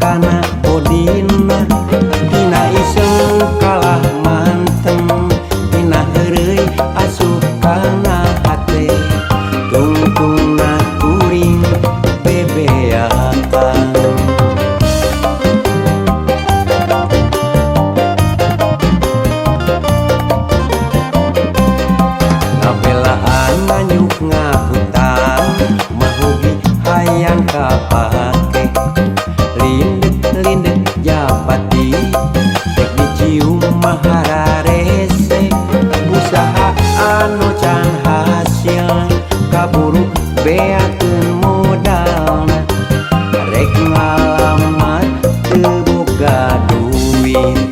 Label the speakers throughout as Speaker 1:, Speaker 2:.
Speaker 1: kana bodina tina iseng kalah mantem tina heureuy asup kana hate tungtungna kuring bebeakan. Ngabelaan nganyuk ngahutang mahugi hayang kapake lindet-lindet japati rek dicium mahararese usaha anu can hasil kaburu beakeun modalna rek ngalamar teu boga duit.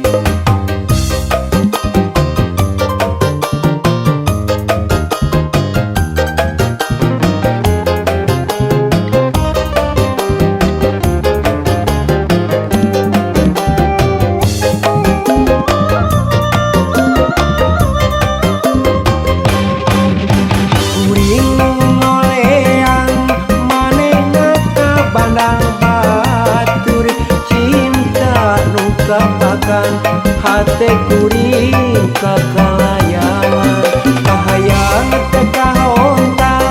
Speaker 1: Kuring ngoleang manehna ka bandang batur cinta nu kapakan hate kuring kakalayangan kahayang teh kahontal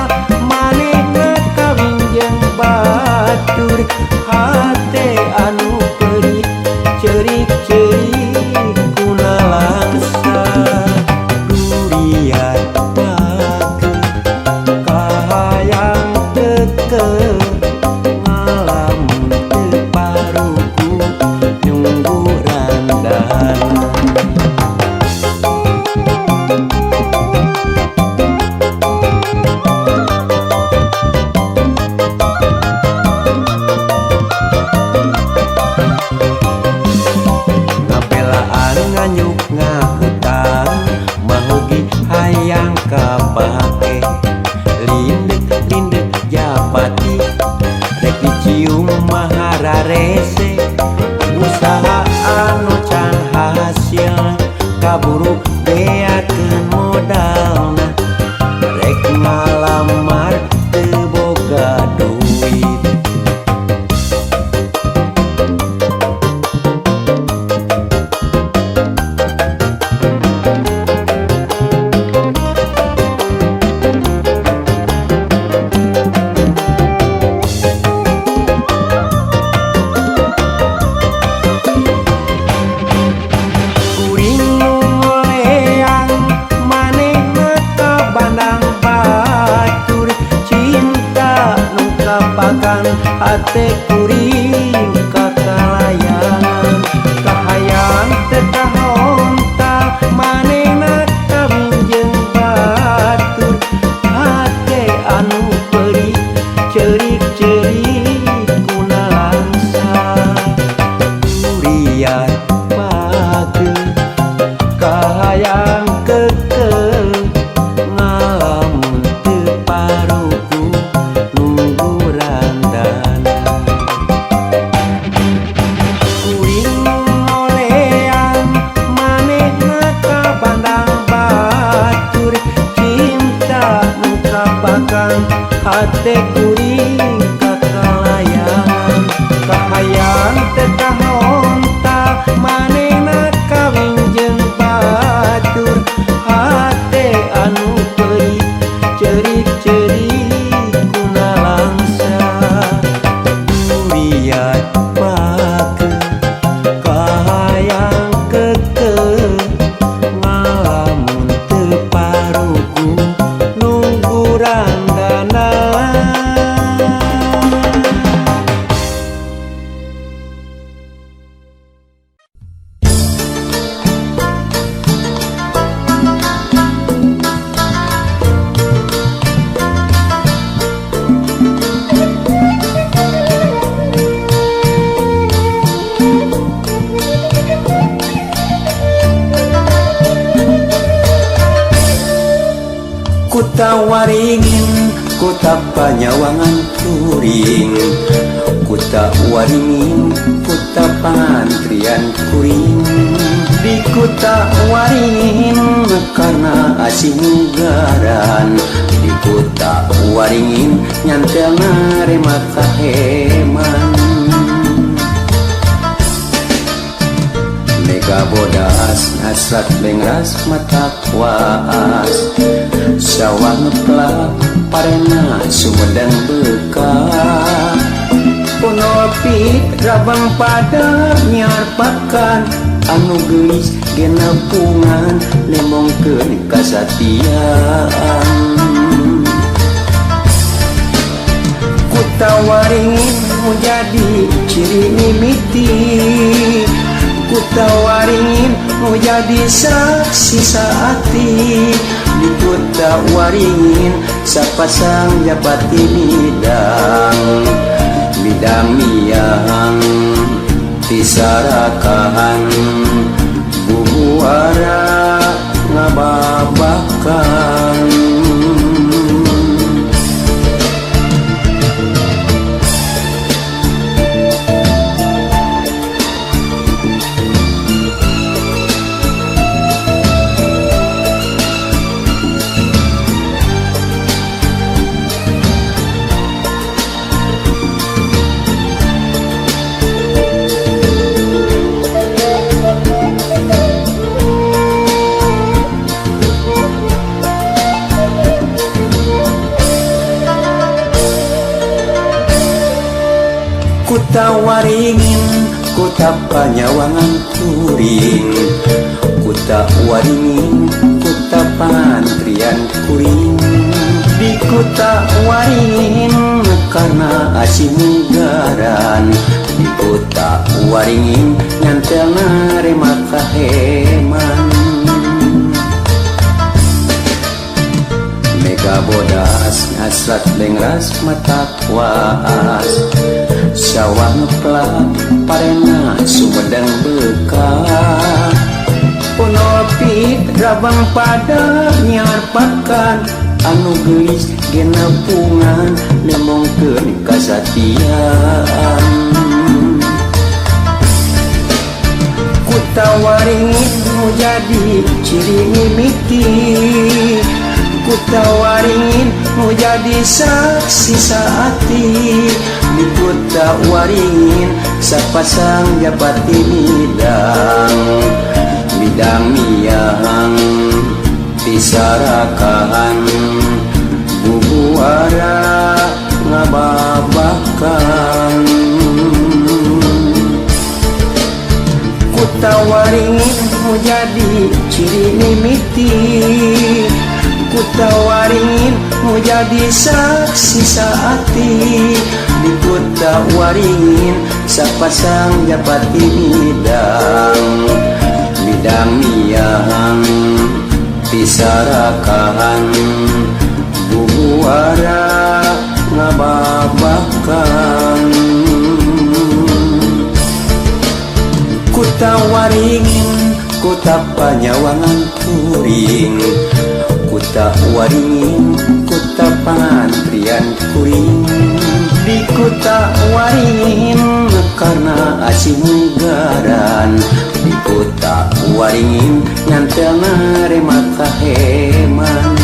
Speaker 1: manehna kawin jeung batur hate anu peurih ceurik-ceurik kuna langsa durian pake kahayang teke ngalamun teu paruku nyunggu randana. Ngabelaan nganyuk ngahutang mahugi hayang kapake lindet-lindet japati rek dicium mahararese usaha anu can hasil kaburu beakeun modalna rek ngalamar teu boga duit. Kuring ngoleang manehna ka bandang batur cinta nu kapakan hate kuring kakalayangan kahayang teu kahontal manehna kawin jeung batur hate anu peurih ceurik-ceurik kuna langsa durian pake kahayang kekeh ngalamun teu paruku nunggu randana. Kuring ngoleang manehna ka bandang batur cinta nu kapakan hate kuring kakalayangan kahayang teu kahontal manehna kawin jeung batur hate anu peurih ceurik-ceurik kuna langsa durian pake kahayang kekeh ngalamun teu paruku nunggu randana. Kuta Waringin, kuta Panyawangan kuring, Kuta Waringin, kuta Pangantrian kuring. Di Kuta Waringin karena asing garan, di Kuta Waringin nyantel narema kaheman. Ngasrat bengras mata kuas sawah ngeplak parena Sumedang bekah Ponopit rabang pada nyarpakan anu geulis genepungan nembongkeun kasatiaan. Kuta Waringin menjadi ciri mimiti, Kuta Waringin menjadi saksi saati. Di Kuta Waringin sapasang japati bidang bidang miang tisarakahan bubuara ngababakan. Kuta Waringin kuta panyawangan kuring, Kuta Waringin kuta pantrian kuring. Di Kuta Waringin karena asih munggaran, di Kuta Waringin nyantel narema kaheman. Mega bodas ngasrat bengras mata kuas sawah ngeplak parena Sumedang bekah Ponopit rabang pada nyarpakan anu geulis genepungan nembongkeun kasatiaan. Kuta Waringin menjadi ciri mimiti, Kuta Waringin menjadi saksi saati. Di Kuta Waringin sapasang japati bidang bidang miang tisarakahan bubuara ngababakan. Kuta Waringin menjadi ciri mimiti, Kuta Waringin menjadi saksi saati. Di Kuta Waringin sapasang japati bidang bidang miang tisarakahan bubuara ngababakan. Kuta Waringin kuta panyawangan kuring, Kuta Waringin kuta pantrian kuring. Di Kuta Waringin karena asih munggaran, di Kuta Waringin nyantel narema kaheman.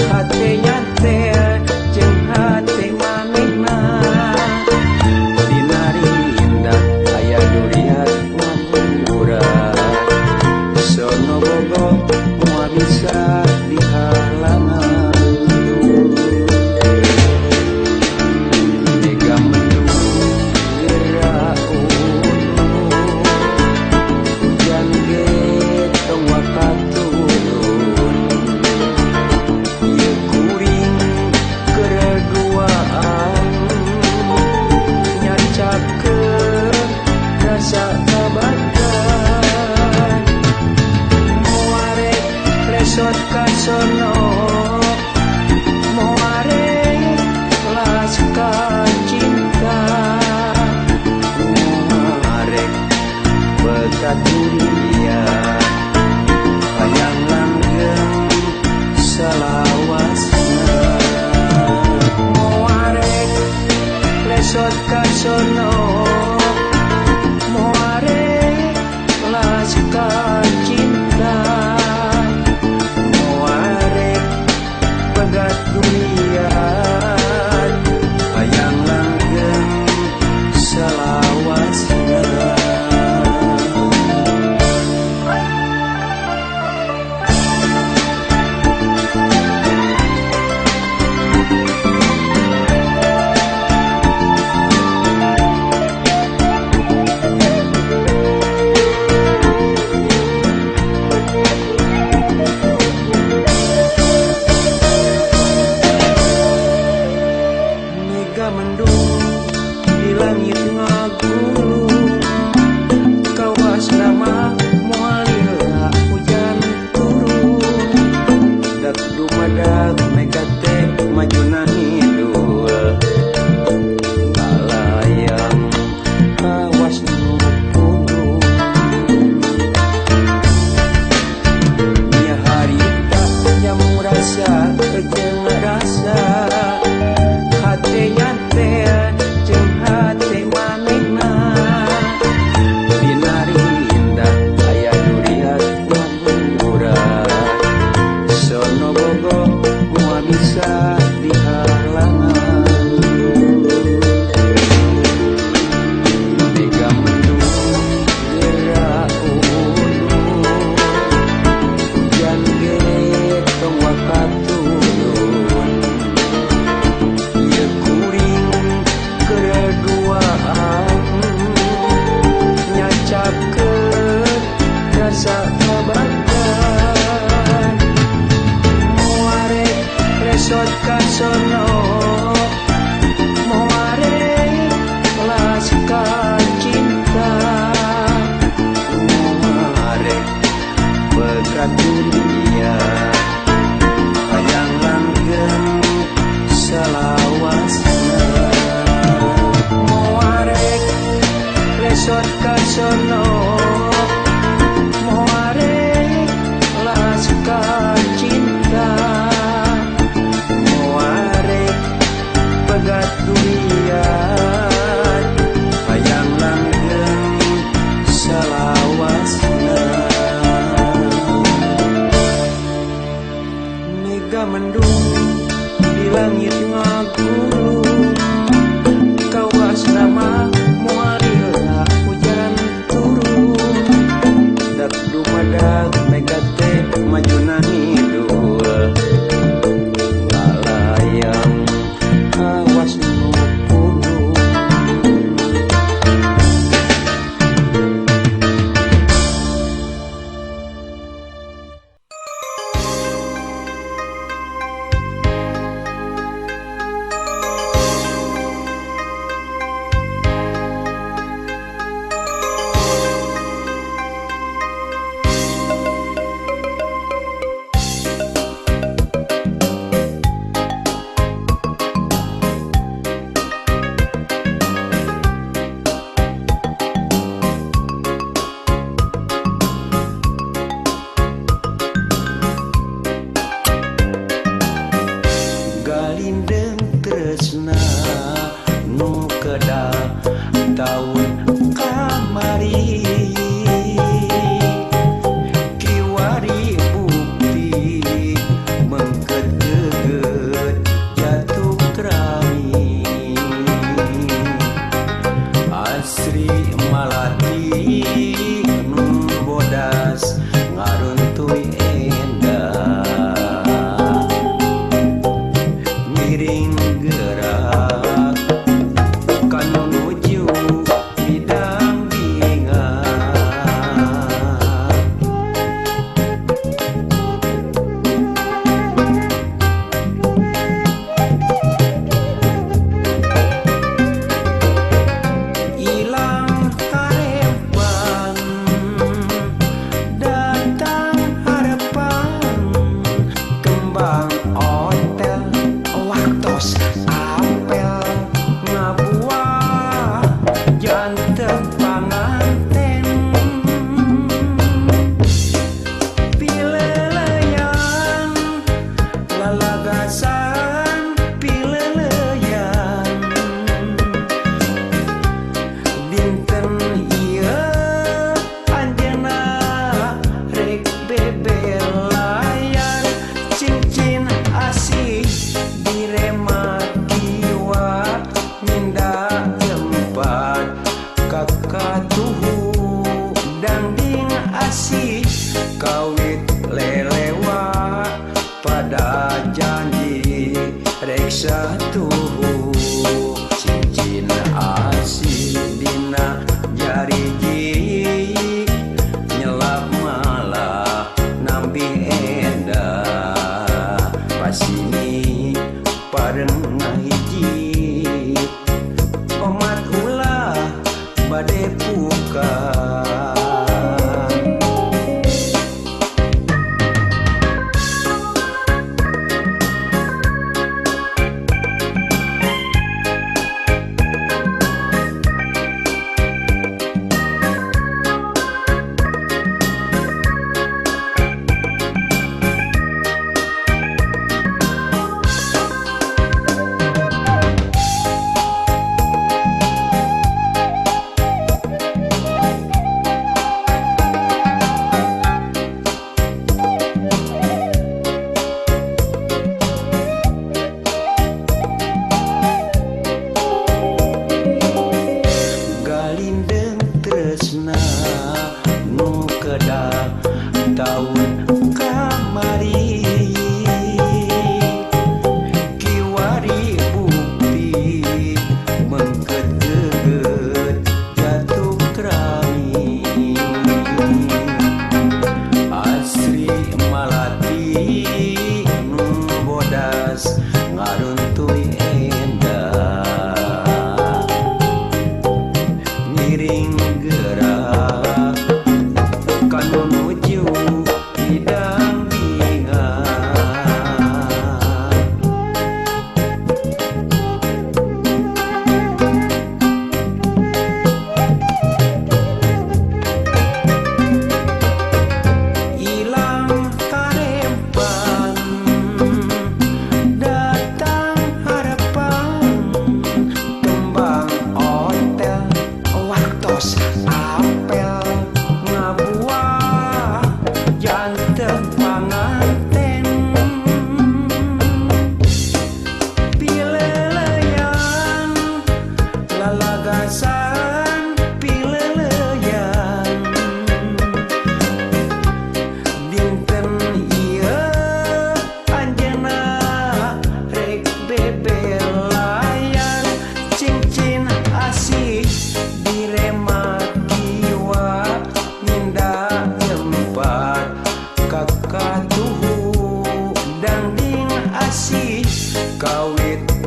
Speaker 1: Hate nyantel jeung hate manehna. sono moarek laskar cinta moarek pegat dunia hayang langgeng salawasna moarek resot ka sono moarek laskar cinta moarek pegat durian hayang langgeng salawasna mega mendung di langit ngagulung kawas nama moalila hujan turun dak dumadag mega teh majuna ngidul ngalayang awas nu pundung. Galindeng tresna nu kedah taun kamari kiwari bukti mengket geget jatuh kerami asri malati nu bodas ngaruntuy endah miring gerak kanu nuju bidang binga. Ilang karepan datang harapan kembang ontel waktos apel ngabuah janten panganten pileleyan lalagasan pileleyan dinten ieu anjeunna rek bebelayar cincin asih diremat kiwa minda tempat kakatuhu dangding asih kawit lelewa pada janji rek satuhu cincin asih dina jariji nyelap malah nampi endah pasini pareng ngahiji omat ulah bade buka.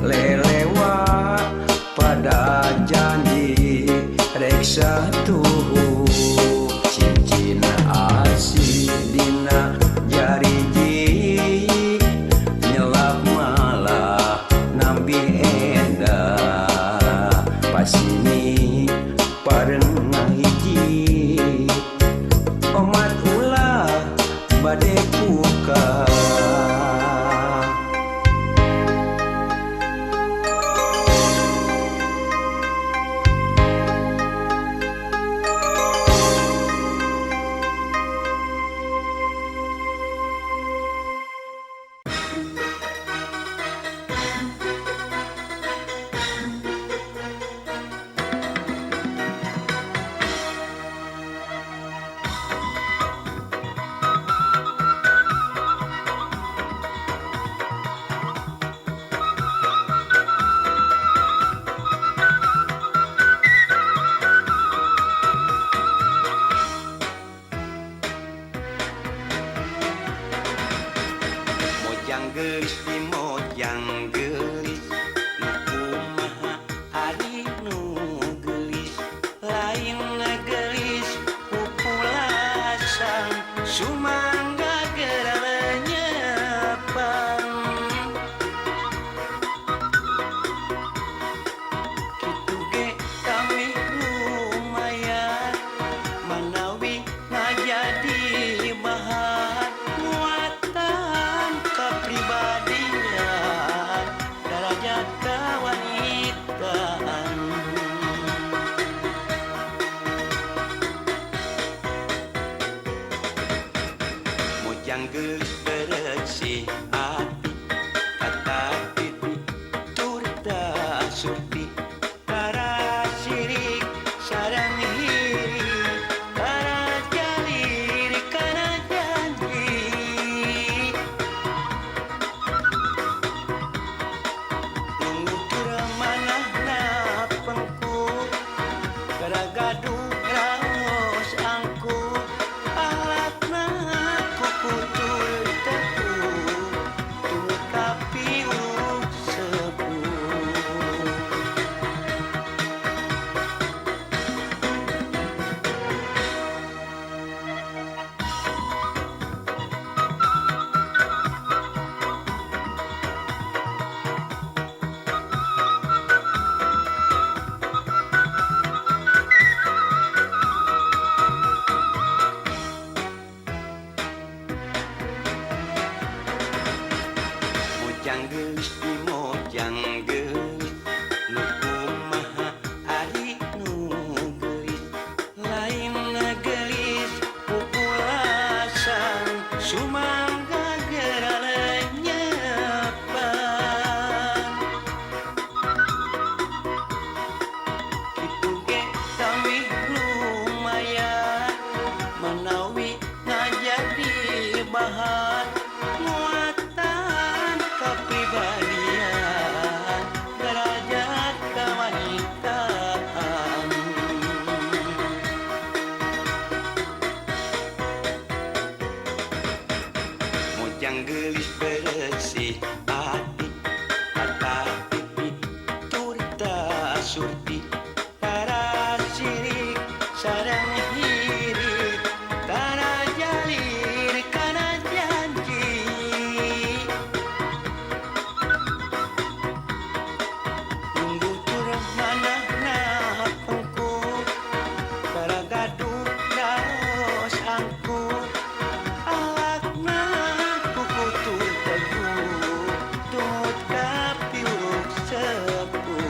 Speaker 1: Lelewa pada janji rek satuhu cincin asih dina jariji nyelap malah nambi endah pasini pareng ngahiji omat ulah bade buka. Gelis di mojang gelis nu kumaha ari nu gelis lain gelis pupulasan sumangga geura lenyepan kitu ge kami lumayan manawi ngajadi bahan muatan kepribadian derajat kewanitaan. Mojang gelis bersih hati kata titi turta surti tara sirik sarang hirik tara jalir kana janji ngutur manahna pengku garagaduh raos angku alatna kukutur teguh tumut kapiuruk sepuh. Mojang gelis di mojang gelis nu kumaha ari nu gelis lain gelis pupulasan sumangga geura lenyepan kitu ge kami lumayan manawi ngajadi bahan muatan kepribadian derajat kewanitaan. Mojang gelis bersih hati kata titi turta surti tara sirik sarang hirik tara jalir kana janji nunggutur manahna pengku garagaduh raos angku alatna kukutur teguh tumut kapiuruk sepuh.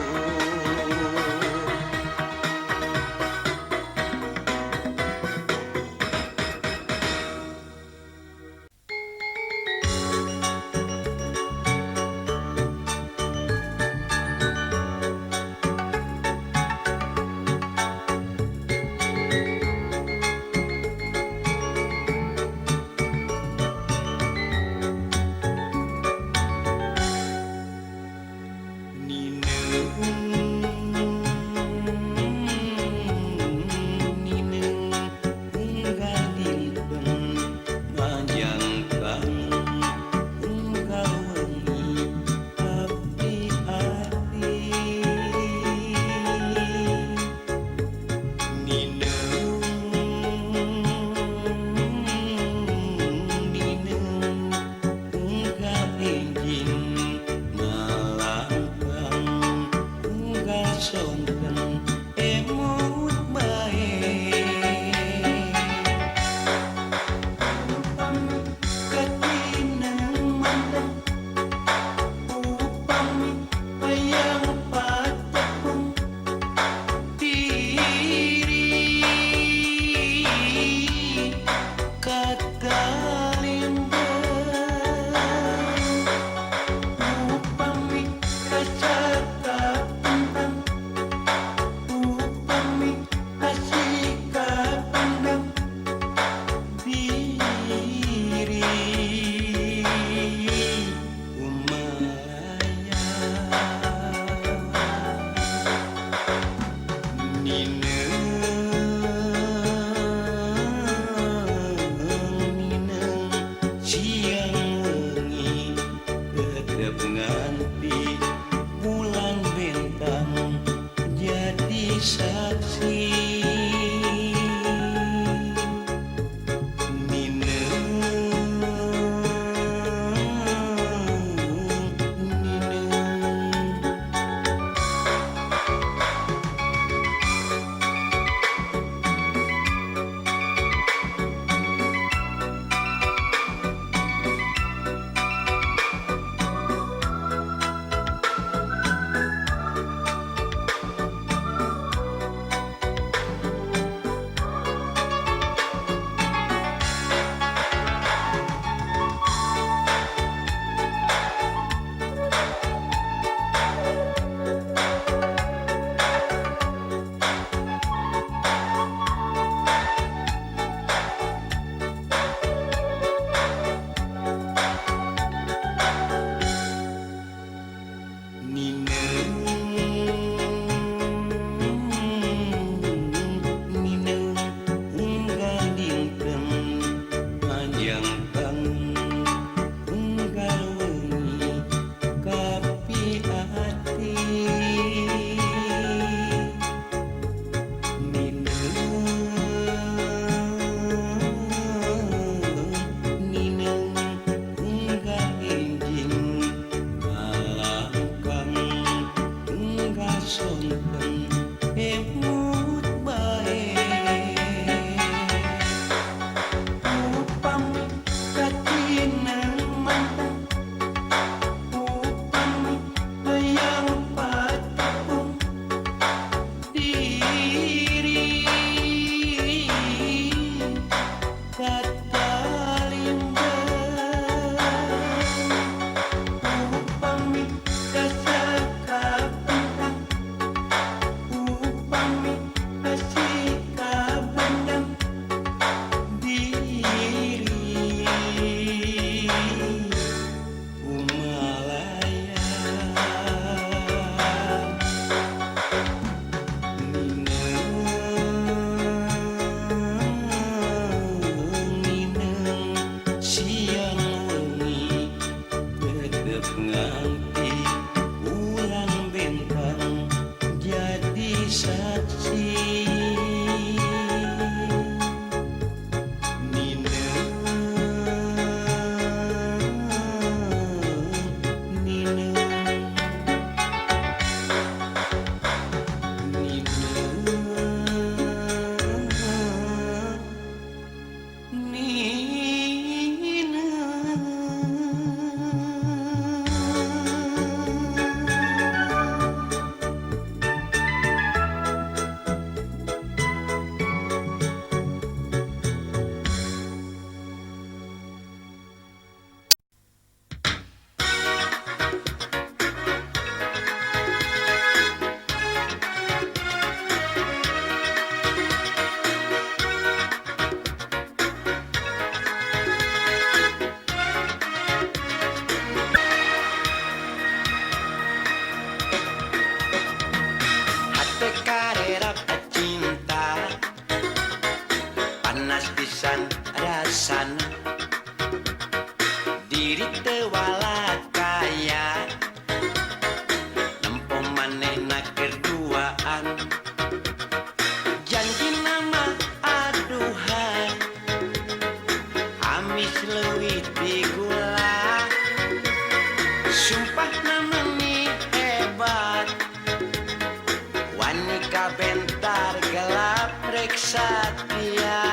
Speaker 1: satia.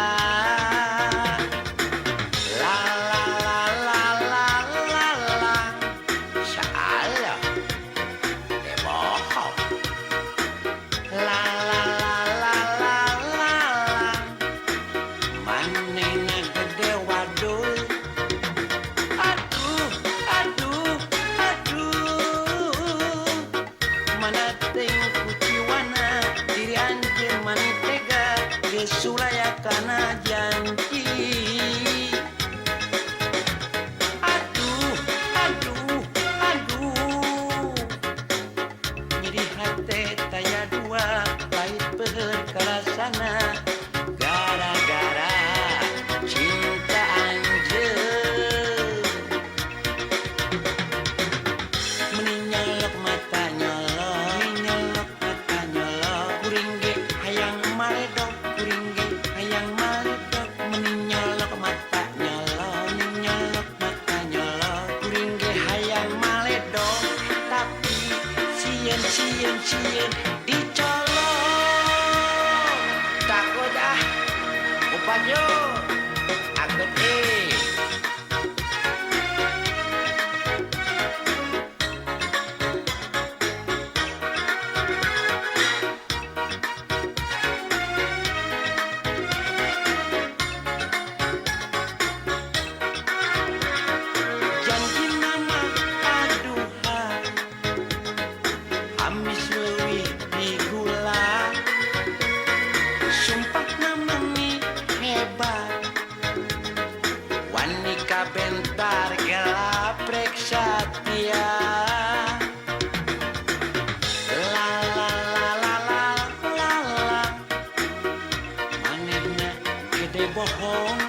Speaker 1: La la la la la la la, insyaallah teu bohong. La la la la la la la, manehna gede wadul. Aduh aduh aduh, mana teuing kuciwana diri anjeun mani tega geus sulaya kana janji. Aduh aduh aduh, nyeri hate taya dua, pahit peuheur karasana gara-gara cinta anjeun. Meni nyolok mata nyolok, meni nyolok mata nyolok, kuring ge hayang maledog, kuring ge hayang maledog. Meni nyolok mata nyolok, meni nyolok mata nyolok, kuring ge hayang maledog, tapi sieun sieun sieun dicolok. Takut ah, upat yo, akut eh. Janji nama aduhai, amis leuwih di gula. Sumpah namani hebat, wani kabentar gelap rek satia. La la la la la la la, manehna gede bohong.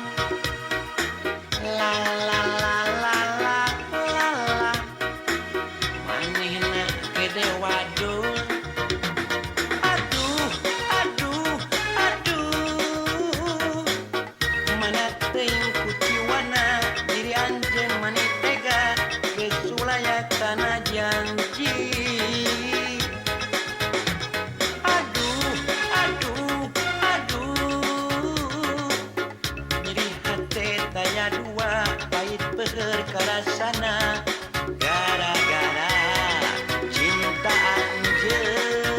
Speaker 1: La la la la la la la, manehna gede wadul. Aduh aduh aduh, mana teuing kuciwana diri anjeun mani tega geus sulaya kana janji. Aduh aduh aduh, nyeri hate taya dua, pahit peuheur karasana gara-gara cinta anjeun.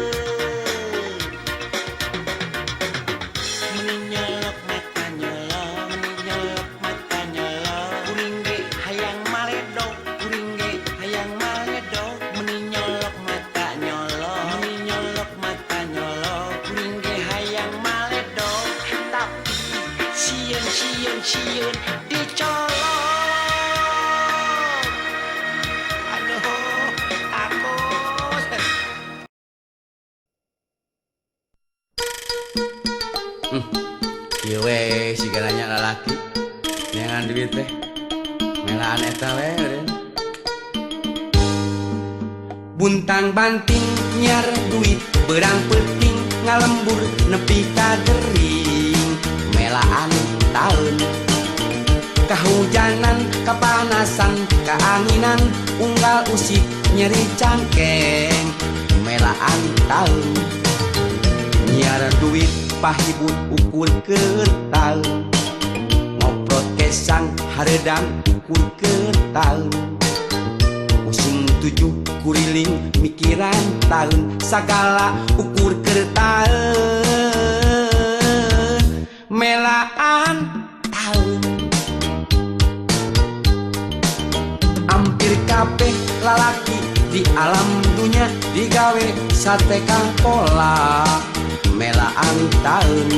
Speaker 1: Meni nyolok mata nyolok, meni nyolok mata nyolok, kuring ge hayang maledog, kuring ge hayang maledog. Meni nyolok mata nyolok, meni nyolok mata nyolok, kuring ge hayang maledog, tapi sieun sieun sieun dicolok. Aduh, takut.
Speaker 2: Kieu we siga nanya lalaki neangan duit teh melaan eta we eureun. Buntang banting nyiar duit beurang peuting ngalembur nepi ka gering melaan taeun. Kahujanan kapanasan kaanginan unggal usik nyeri cangkeng melaan taeun. Nyiar duit pahibut ukur keur taeun, ngoprot kesang hareudang ukur keur taeun. Pusing tujuh kuriling mikiran taeun, sagala ukur keur taeun melaan taeun. Ampir kabeh lalaki di alam dunya digawe sateka pola melaan taeun.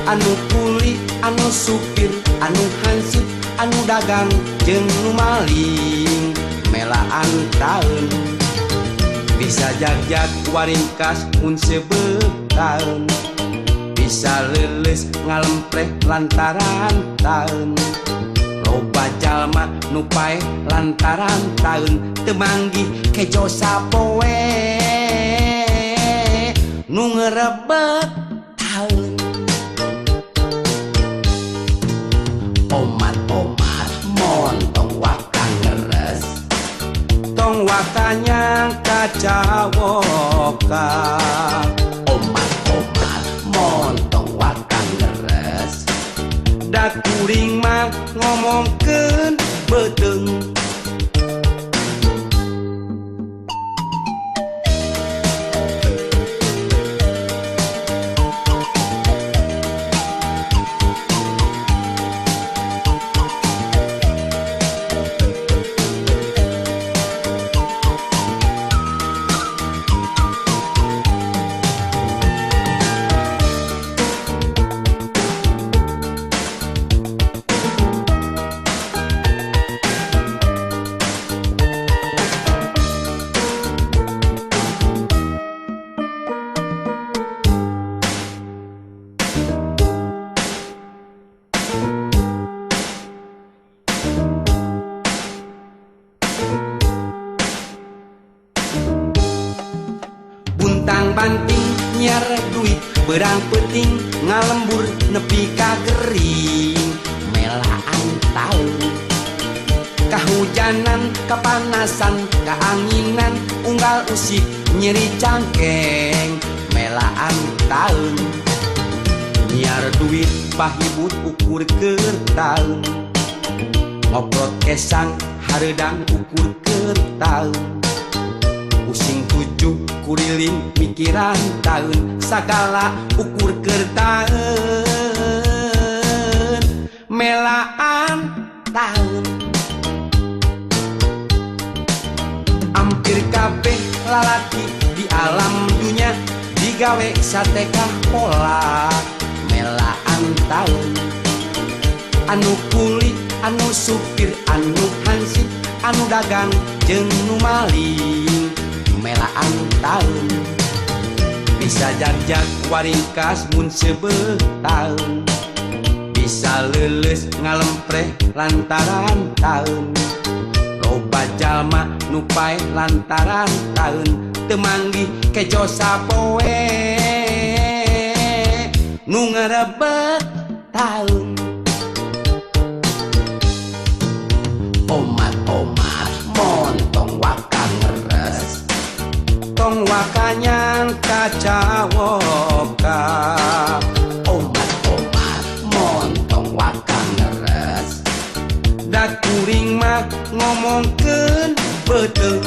Speaker 2: Anu kuli, anu supir, anu hansip, anu dagang jeung nu maling melaan taeun. Bisa jagjag waringkas mun seubeuh taeun, bisa leuleus ngalempreh lantaran taeun. Loba jalma nu paeh lantaran taeun, teu manggih kejo sapoe nu ngerebek taeun. Omat-omat montong waka ngeres, tong waka nyangka cawoka. Omat-omat montong ngomongkeun beuteung. Buntang-banting nyiar duit berang peuting ngalembur nepi ka gering melaan taun kahujanan kapanasan kaanginan unggal usik nyeri cangkeng melaan taun nyiar duit pahibut ukur keur taun ngoprot kesang hareudang ukur keur taun pusing tujuh kuriling mikiran taun sagala ukur keur taun melaan taun ampir kabeh lalaki di alam dunya digawe satekah pola melaan taun anu kuli anu supir anu hansip anu dagang jeung nu maling melaan taun bisa jagjag waringkas mun seubeuh taun bisa leuleus ngalempreh lantaran taun loba jalma nu paeh lantaran taun teu manggih kejo sapoe nu ngarebet taun. Omat-omat montong waka ngeres tong waka nyangka cawoka. Omat-omat montong waka ngeres da kuring mah ngomongkeun beuteung.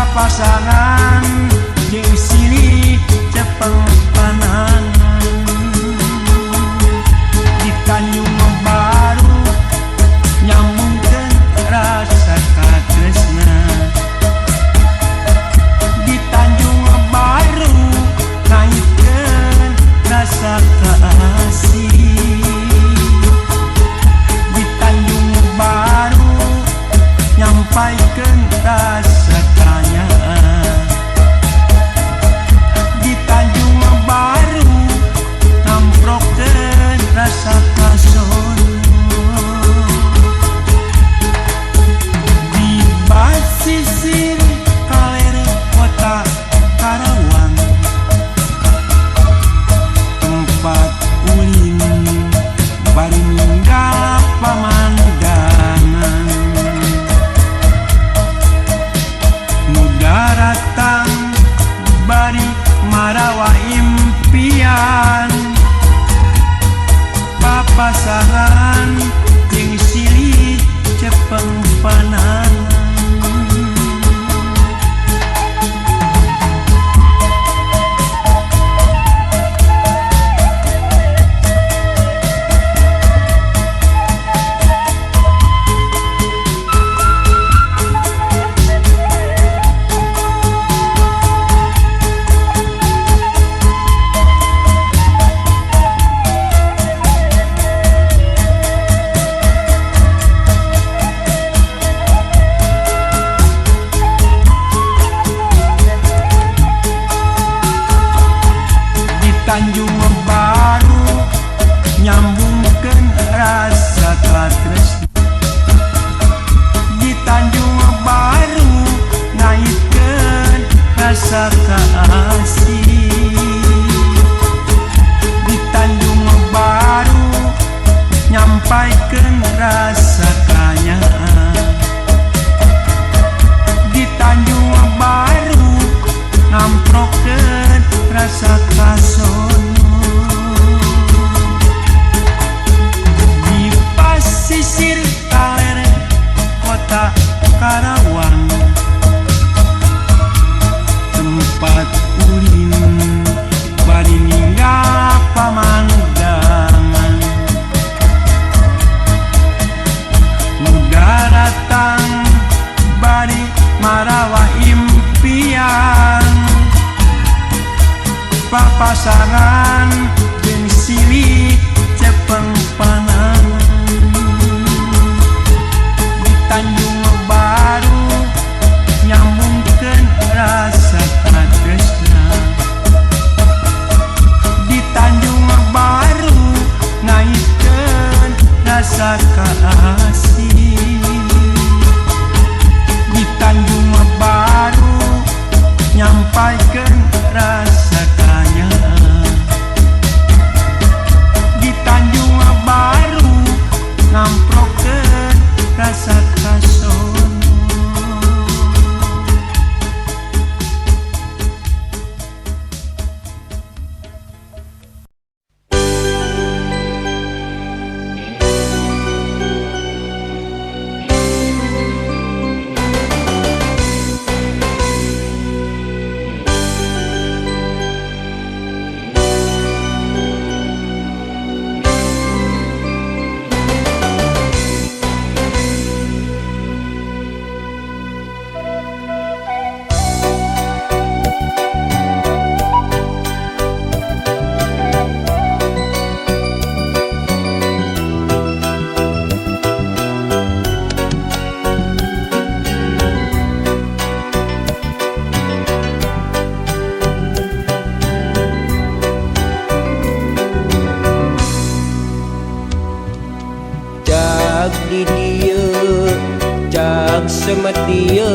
Speaker 3: Pasangan jeung silih.
Speaker 1: Nyampaikeun rasa kanyaah di Tanjung Baru ngamprokeun rasa kasono di pasisir kaler kota Karawang tempat ulin bari ninggal pamandangan nu daratang bari marawa impian papasangan jeung silih cepeng panangan di Tanjung Baru nyambungkeun rasa katresna di Tanjung Baru ngaitkeun rasa kasih di Tanjung Baru nyampaikeun rasa kanyaah di Tanjung Baru ngamprokeun rasa kasono.
Speaker 3: Cak di dieu, cak semet dieu,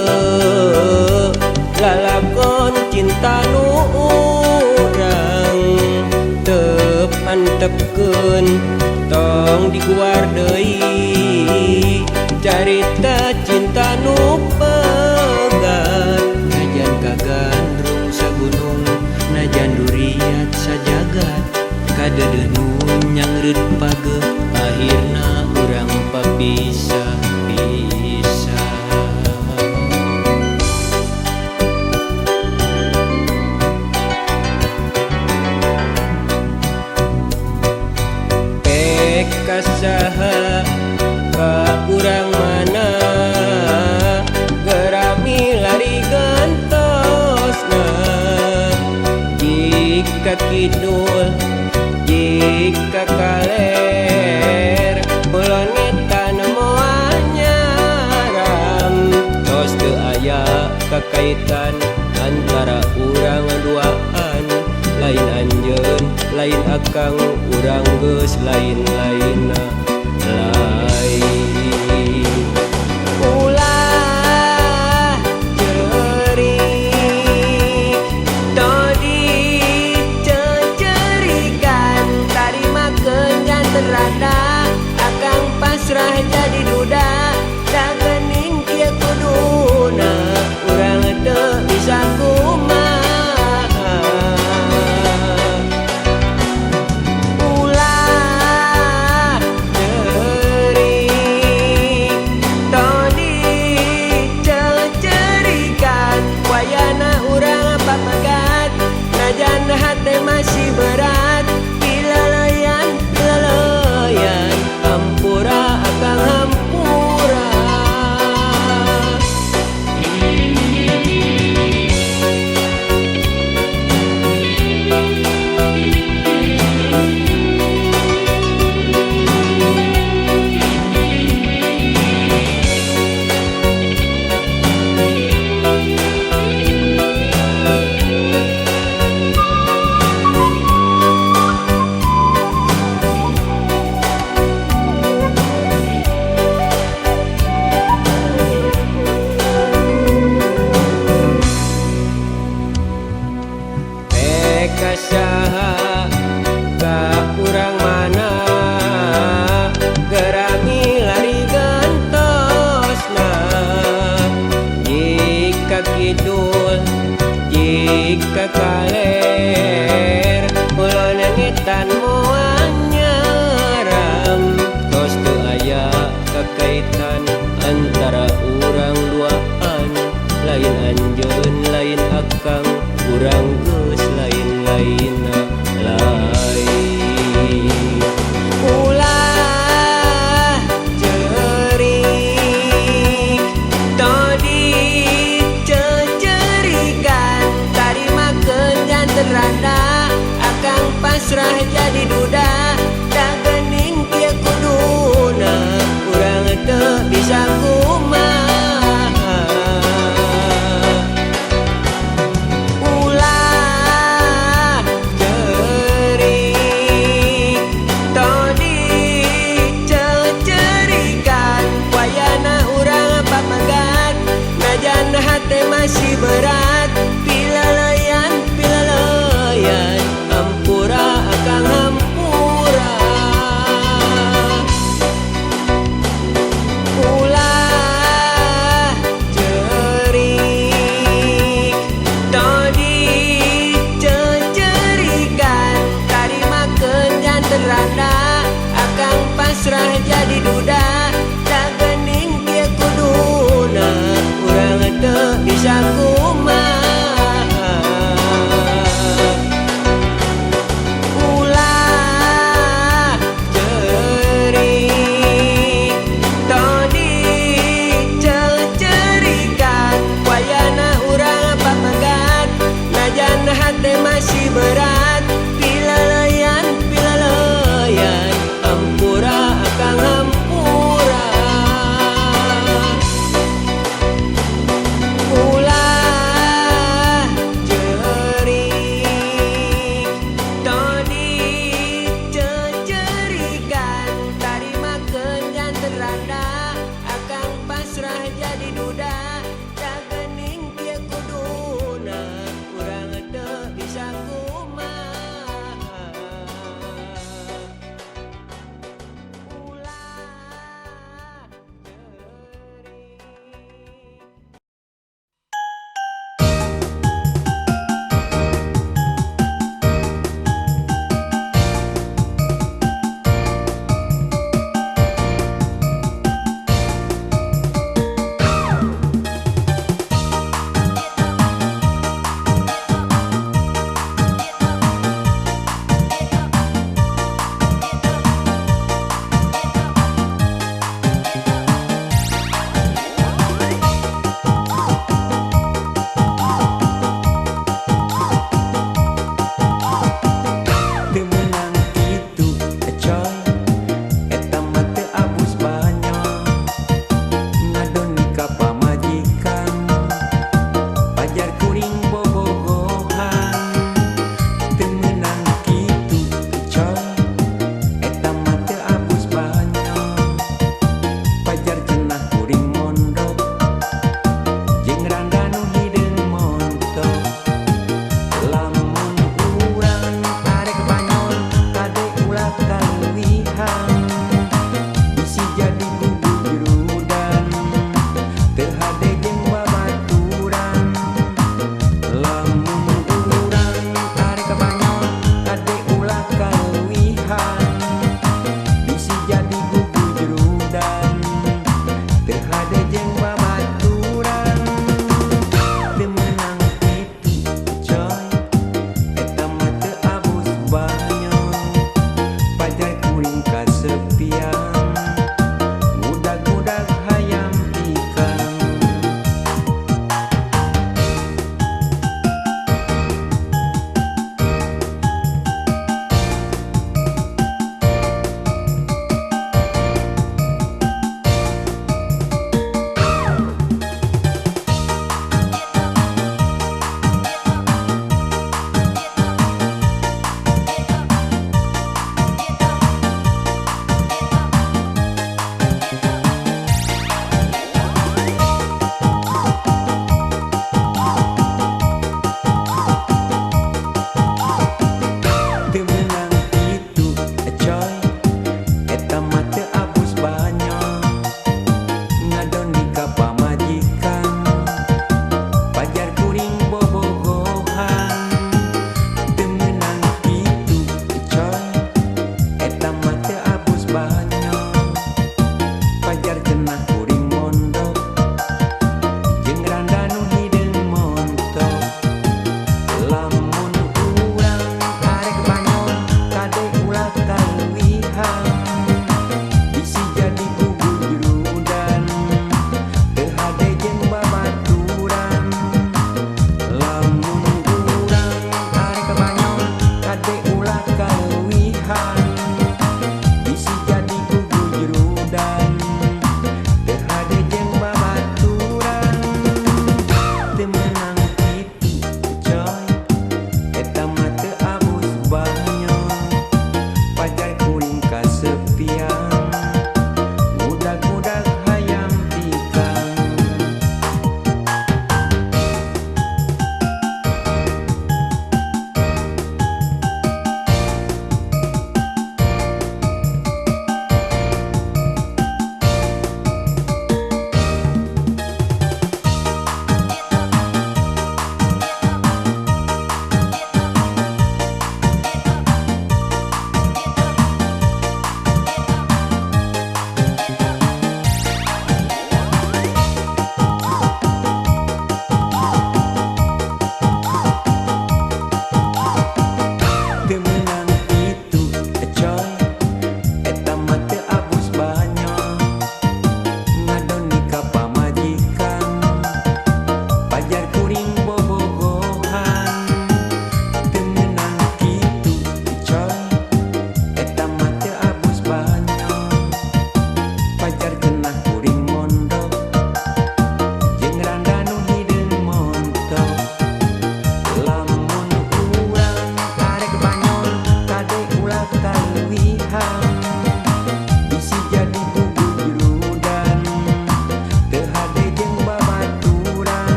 Speaker 3: lalakon cinta nu urang teu antepkeun tong diguar deui carita cinta nu pegat najan kagandrung sagunung najan duriat sajagat kadeudeuh nu nyangreut pageuh akhirna urang papisah-pisah. Pek kasaha ka urang mana gerami lari gentosna jika kidul jika kaler kulon ngetan moal nyaram tos teu aya kakaitan antara urang duaan lain anjeun lain akang urang geus lain-lainna lain. Ulah ceurik todi cecerikan tarimakeun janten randa akang pasrah jadi duda da geuning kieu kuduna urang teu bisa kumaha. Ulah ceurik todi cecerikan wayana urang papagat najan hate masih berat pilaleyan leleyan ampura akang.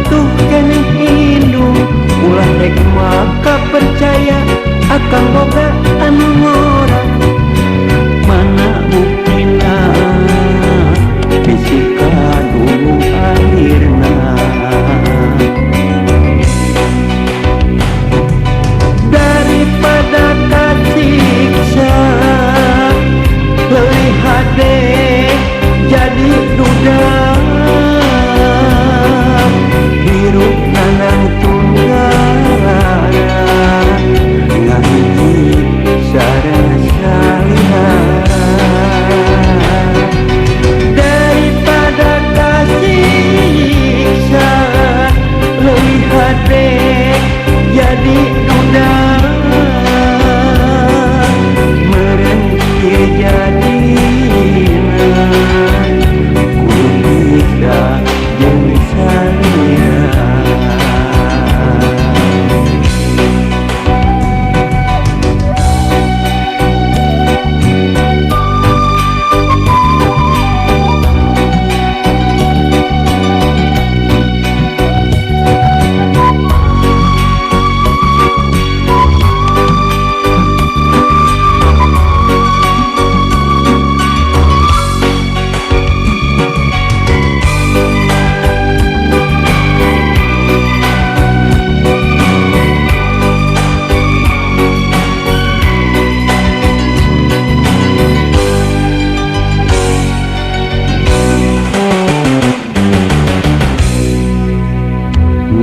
Speaker 1: butuh keneh indung. Ulah rek maka percaya akang boga anu ngora. Mana buktina bisi kadung akhirna. Daripada kasiksa leuwih hade jadi duda. Hirup nanang tunggara ngahiji sareng salira. Daripada kasiksa leuwih hade jadi duda. Meureun ieu jadina kudu bisa jeung salira.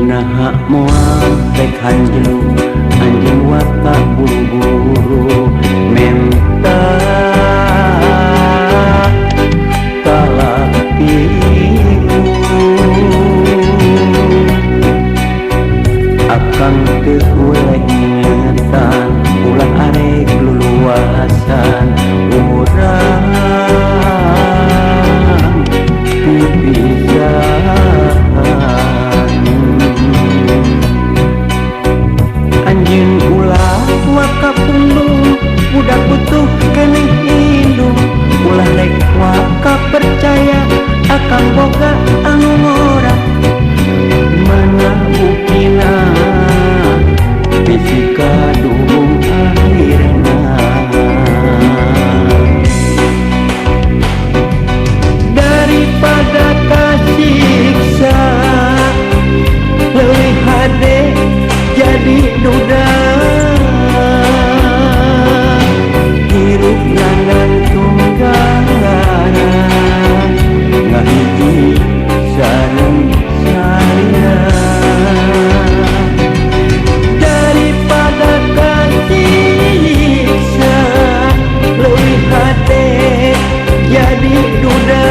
Speaker 1: Naha moal rek hanjeu anjeun wata buru-buru menta talak tilu. Akang teu weleh ngingetan ulah arek luluasan urang pipisan. Anjeun ulah waka pundung budak butuh keneh indung. Ulah rek waka percaya akang boga anu ngora. Mana buktina bisi kadung akhirna. Daripada kasiksa leuwih hade jadi duda. Hirup nanang tunggara ngahiji sareng salira. Daripada kasiksa leuwih hade jadi duda.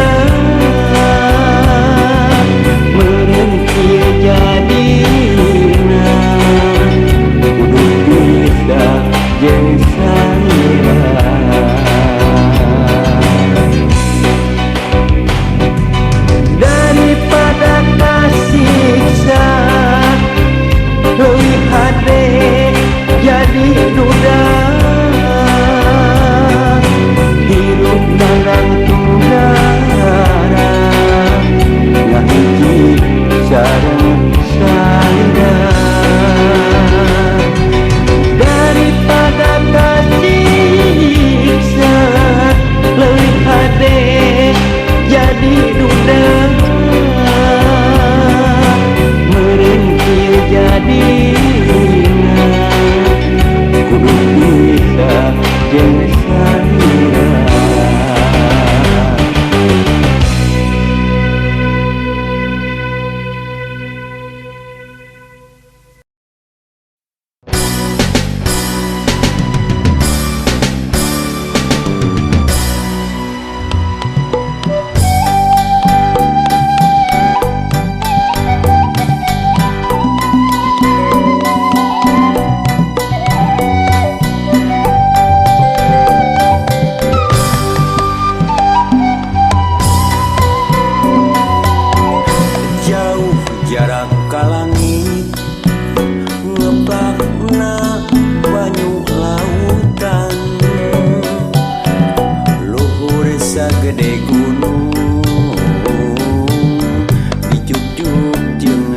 Speaker 1: Meureun ieu jadina kudu bisa jeung salira. Daripada kasiksa leuwih hade jadi duda. Hirup nanang tunggara ngahiji sareng salira. Daripada kasiksa leuwih hade jadi duda. Meureun ieu jadina kudu bisa jeung salira.
Speaker 4: Jauh jarak ka langit ngeplakna banyu lautan. Luhur sagede gunung dijuk-juk jeung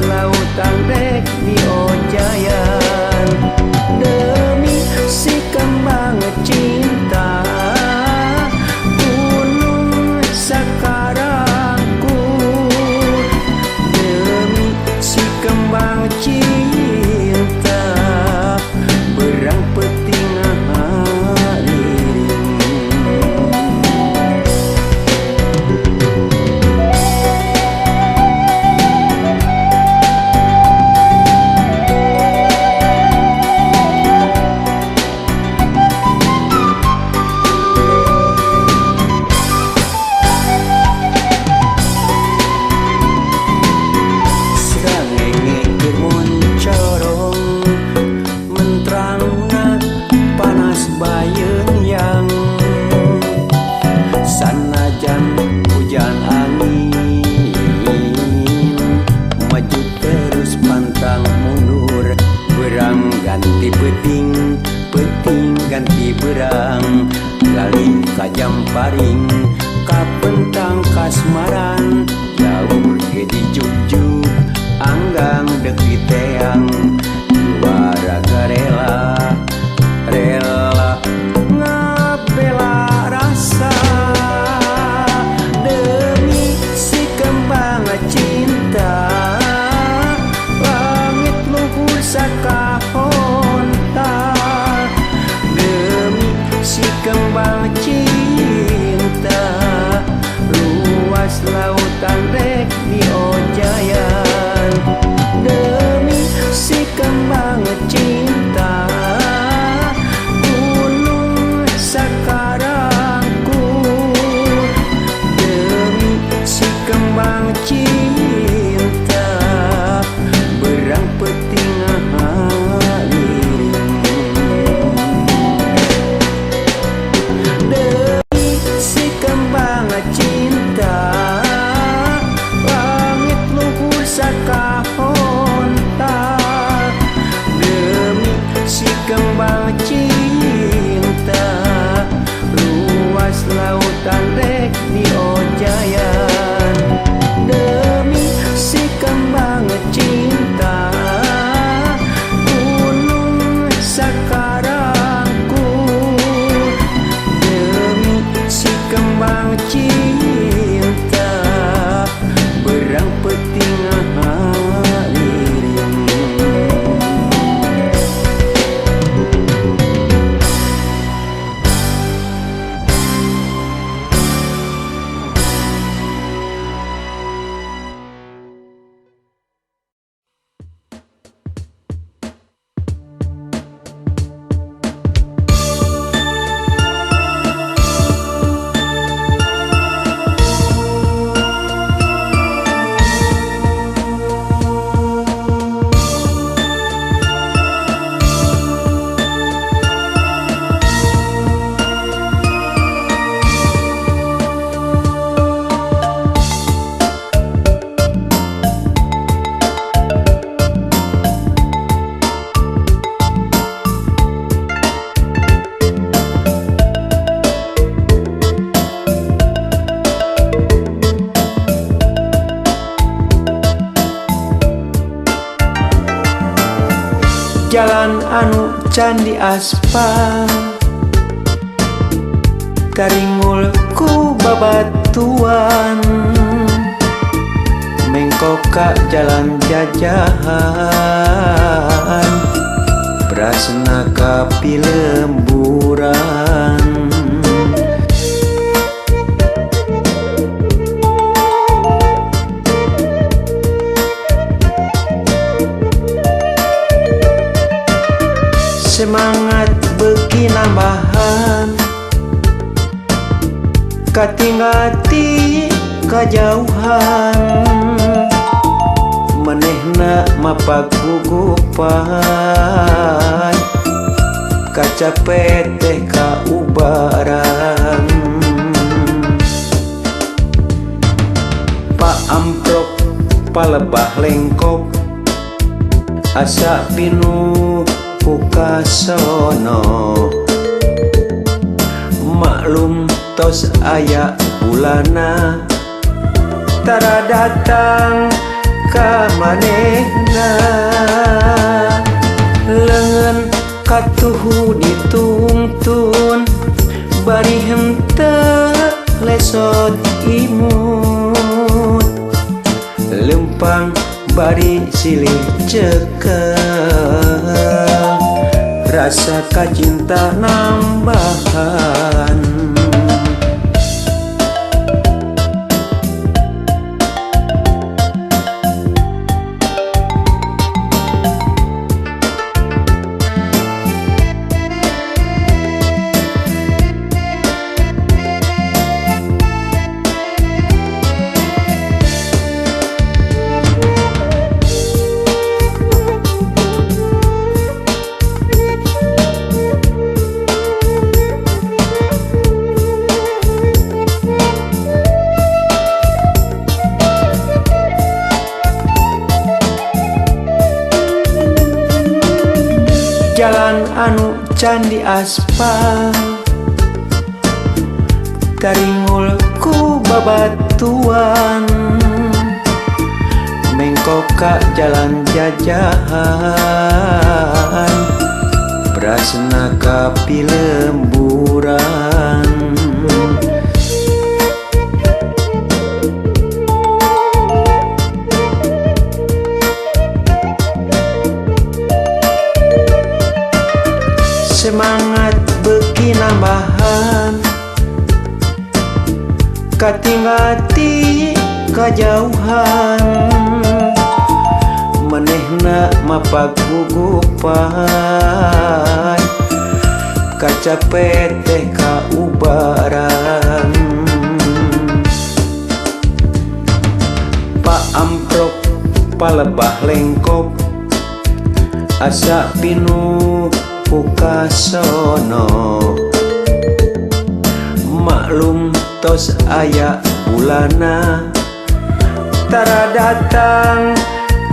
Speaker 4: Lautan rek diojayan demi si kembang cinta gunung sakarangku demi si kembang cinta berang peuting ngahariring. Srengenge keur moncorong mentrangna panas bayeun yang sanajan hujan angin maju terus pantang mundur berang ganti peuting peuting ganti berang gali ka Jamparing kapentang kasmaran jauh ge dijugjug anggang deuk diteang juara rela rela ngabela rasa demi si kembang cinta langit luhur sakahonta demi si kembang cinta luas lautan rek diojayan demi si kembang cinta gunung sakarangku demi si kembang cinta berang peuting ngahariring demi si kembang cinta langit luhur sakahonta demi si kembang cinta luas lautan rek diojayan demi si kembang cinta gunung sakarangku demi si kembang cinta berang peuting ngahariring. Jalan anu can diaspal karingul ku babatuan mengkok ka jalan jajahan brasna ka pilemburan. Semangat beuki nambahan katinggal ti kajauhan manehna mapagugupan kacape teh kaubaran. Pak amprok palebah lengkop asa pinuh ku kasono maklum tos aya bulana tara datang ka manehna. Leungeun katuhu ditungtun bari henteu lesot imut, lempang bari silih cekel, rasa kacinta nambahan. Jalan anu can diaspal taringul ku babatuan, mengkok ka jalan jajahan brasna ka pilemburan. Semangat beuki nambahan katinggal ti kajauhan, manehna mapagugupan kacape teh kaubaran. Pak amprok palebah lengkop asa pinuh ku kasono, maklum tos aya bulana tara datang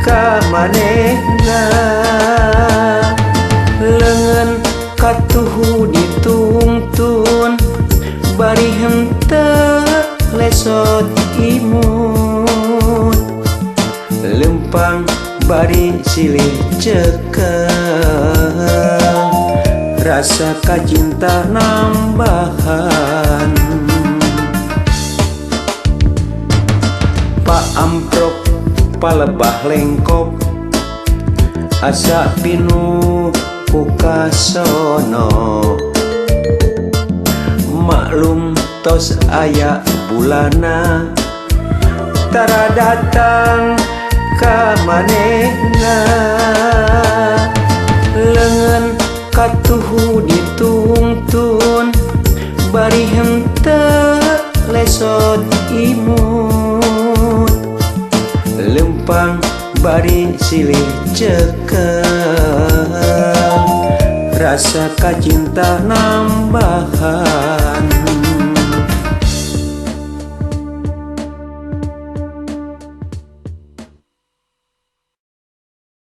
Speaker 4: ka manehna. Leungeun katuhu ditungtun bari henteu lesot imut, lempang bari silih cekel, rasa kacinta nambahan. Pak amprok palebah lengkop asa pinuh ku kasono, maklum tos aya bulana tara datang ka manehna. Leungeun katuhu ditungtun bari henteu lesot imut, lempang bari silih cekel, rasa kacinta nambahan.